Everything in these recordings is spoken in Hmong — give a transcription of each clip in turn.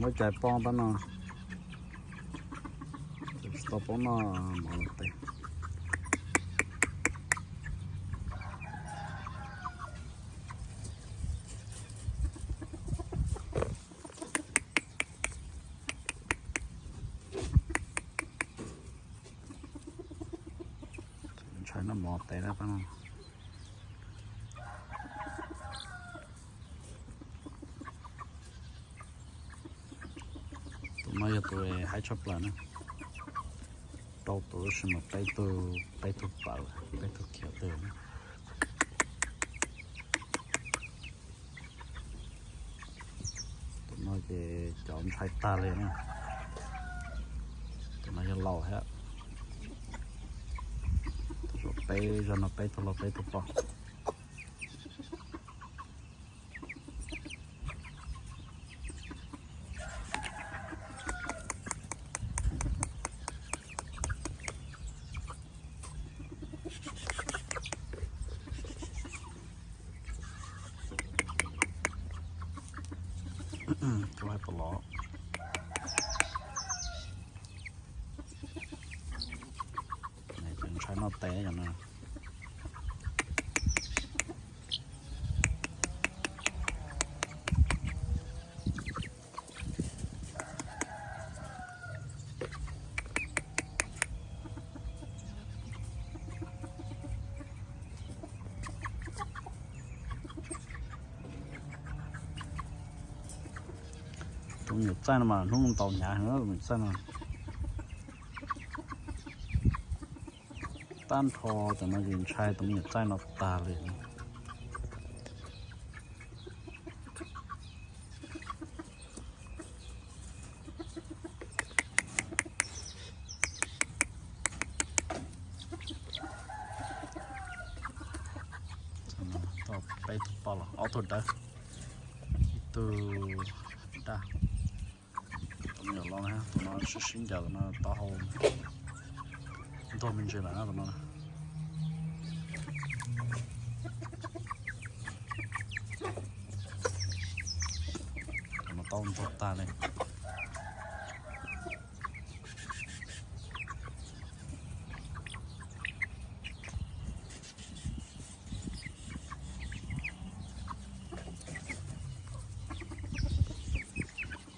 Ua cas poob pab no, tsis tau poob noj mov tes. Ntshai noj mov tes na pab no. Tus no yog tus haib tshaj plaws na. Rau tus tab sis mas peb tug, peb tug pawv, peb tug khiav twg na. Tus no ces cov ntshai tag li na. Tus no yog laus thiab. Tus peb zog no peb tug laus peb tug pog. Tus hais pom los. Ntshai noj tes yom no. Tus me nyuam txaij no mas hnub ntaus hnyav heev, tus me nyuam txaij no. Tag nrho cov no ces ntshai tus me nyuam txaij no tag li. Peb tug poj los ob tug dawb, ib tug daj. Tus me nyuam los na, tus no sib sib ncaws, tus no taub hau ntuag me ntsis lawm na tus no. Tus no taub hau ntuag tag li.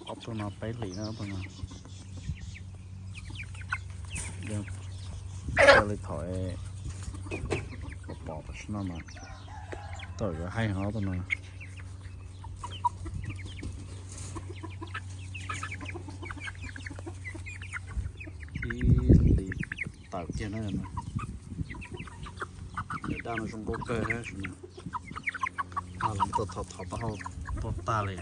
Ob tug no peb hlis na, ob tug no. Yeej ua li thaum pom pom tam sim no mas tau yuav haib heev ob tug no. Ib hlis tawm kiag na. Daim daj no zoo nkauj kawg thiab, los tau thom thom taub hau tuag tag li.